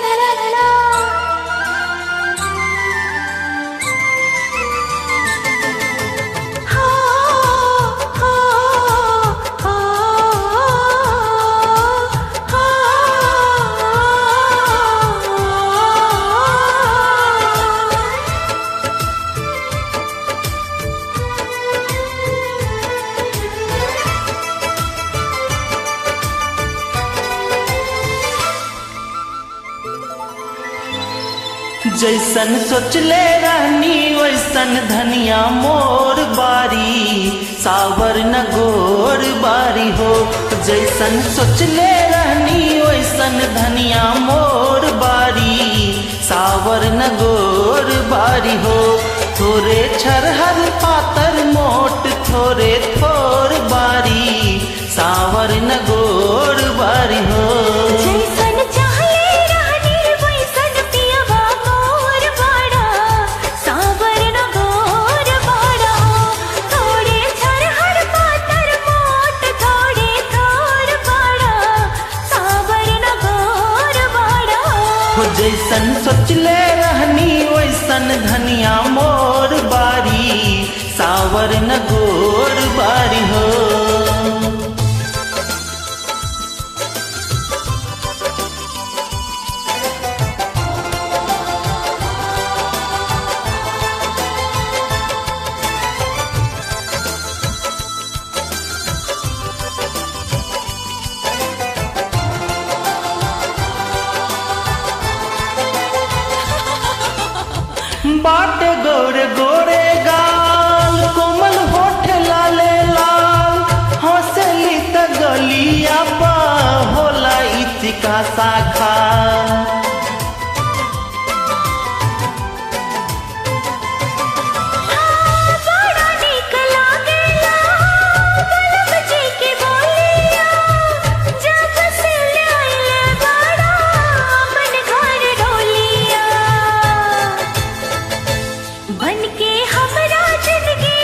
ला ला ला ला। हा हा हा हा। जैसन सोचले रहनी वैसन धनिया मोर बारी, सावर न गोर बारी हो। जैसन सोचले रहनी वैसन धनिया मोर बारी, सावर न गोर बारी हो। थोरे छरहर पातर मोट थोरे थोर बारी, सावर न गोर बारी हो। जैसन चाहले रहनी वैसन पियवा मोर बाड़ा, सावर न गोर बाड़ा। थोड़े छरहर पातर मोट थोड़े थोर बाड़ा, सावर न गोर बाड़ा। हो जैसन सोचले रहनी वैसन धनिया मोर बारी, सावर न गोर बारी हो। बाटे गोरे गोरे गाल, कोमल होठ लाले लाल, हंसली त गलिया पा होला इचिका शाखा। बड़ा नीक लागेला बलम जी के बोलिया, जब से लाइले बड़ा मन घर ढोलिया। बनके हमरा जिंदगी,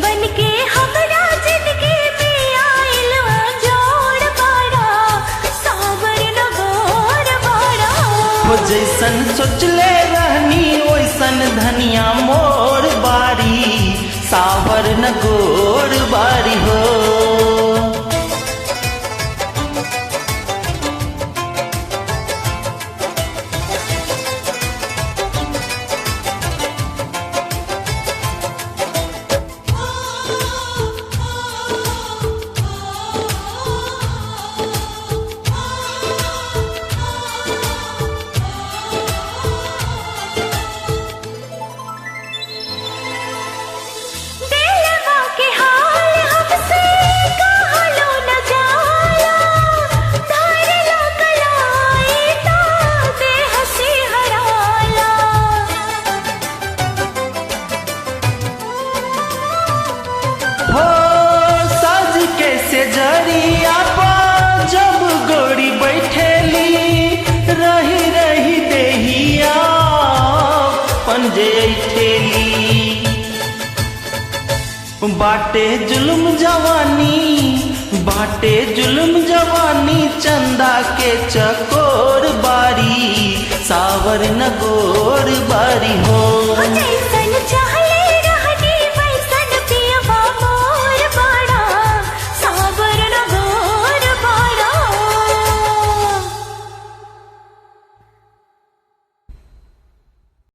बनके हमरा जिंदगी में आइल जोड़ बाड़ा, सावर न गोर बाड़ा। हो जैसन सोचले रहनी वैसन धनिया मोर बारी, सावर न गोर बारी हो। दिलवा के हाल हमसे कहलो न जाला, धरला कलाई ता देह से हराला। हो साज के से जरिया पा जब गोरी बैठेली, रही रही देहिया पंजे ठेली। बाटे जुल्म जवानी, बाटे जुल्म जवानी चंदा के चकोर बारी, सावर न गोर बारी हो। हो जैसन